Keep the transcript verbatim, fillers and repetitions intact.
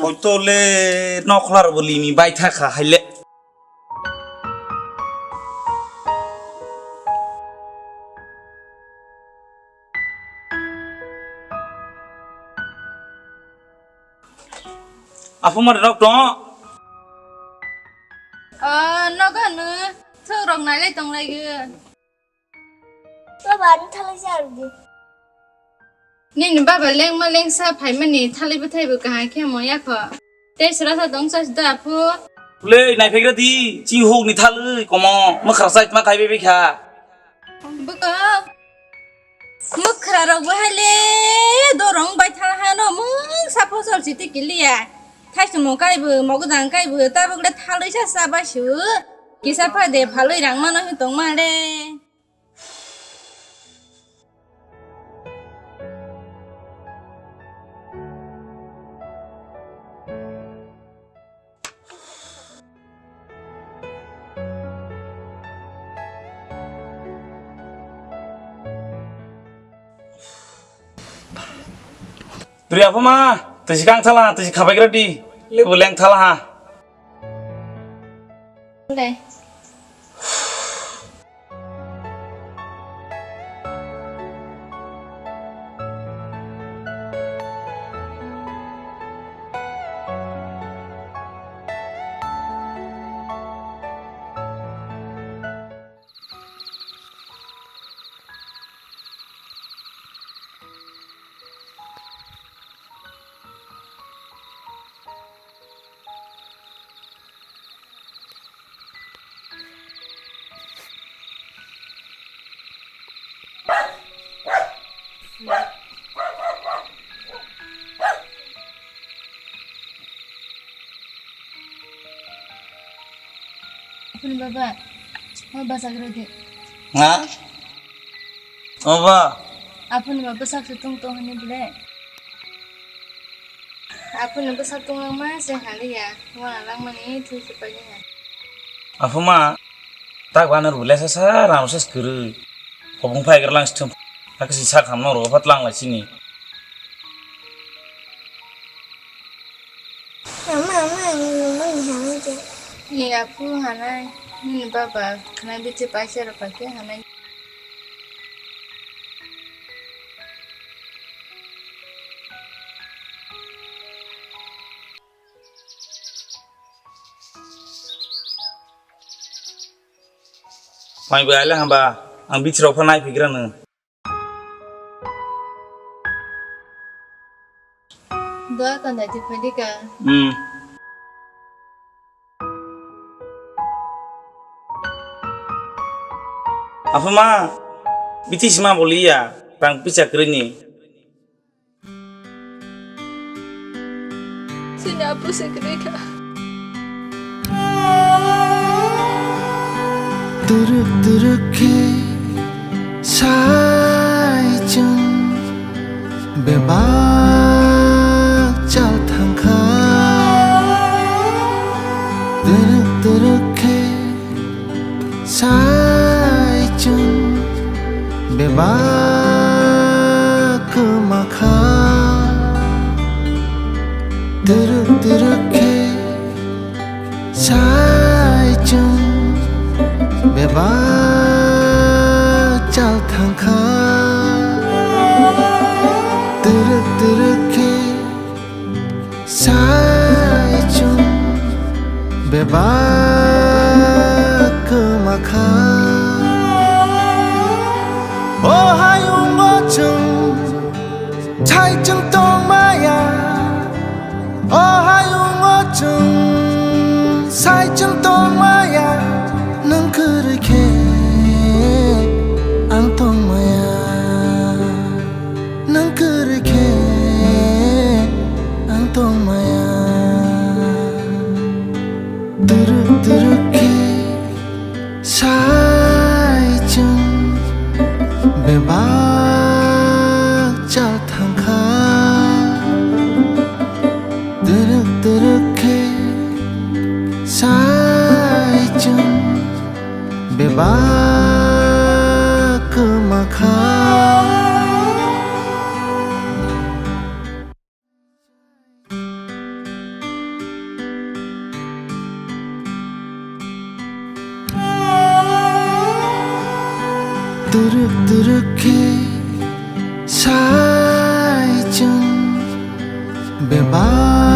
Hoito le nokhola rok bo limi bai tha kha hai le. Aphumar rok tong. O, nogo no thok rok nai lai tong lai gwi. Baba, ani thalai se ardi. Nini baba lengma lengsa phaimani thalai bwthai bo kaham khe mo yakho. Tei sura sa dong sa sida aphu. Pule nai phegra di, chi huk ni thalai komo, mwkhra sai ma khai bebe kha. Buko. Mwkhra rok bo hai le dorong bai thang ha no mung sa phosol si ti kiliya. Thai sumo kai bo, mogo dang kai bo, ta bok le thalai sa sa ba su. Kisa pha de phalai rang mano hi tong ma le. Duri aphuma, tisi kang thala, tisi khabai gra di, lebu leng thala ha. Le. Aphuni baba, o bwsak rw di. Ha? O ba? Aphuni baba bwsak se tong tong hwnwi bwle. Aphuni bwsak tong langma se haliya, wana langmani thwi se paidi ha. Aphuma, tak banner bwle sa sa ram sa kwrwi. Hobong phai gra lang sithum. Hakhe si sak hamno ro phat lang lai sini. Mama, mama, ang nungmani hamya khe. Ni aphu hanai, nini baba khnai bithi paisa rw paikhe hanai. Mai bai le hamba, ang bithi rok pha nai phi gra nung. Dua kanda di phaidi ka. Hmm. Aphuma, bithi sima boliya, rang pisa kwrwini. Sini apu se kwrwi kha. Turuk turuk khe sai chwng bebak chal thangkha. Turuk turuk khe sai chwng bebak kwma kha. Turuk turuk khe sai chwng bebak chal thangkha. Turuk turuk khe sai chwng bebak kwma kha. O hayungo chwng sai chwng tongmaya. O hayungo chwng sai chwng tongmaya. Nwng kwrwi khe ang tongmaya. Nwng kwrwi khe ang tongmaya. Turuk turuk khe sai chwng bebak chal thangkha. Turuk turuk khe sai chwng bebak kwma kha. Turuk turuk khe sai chwng bebak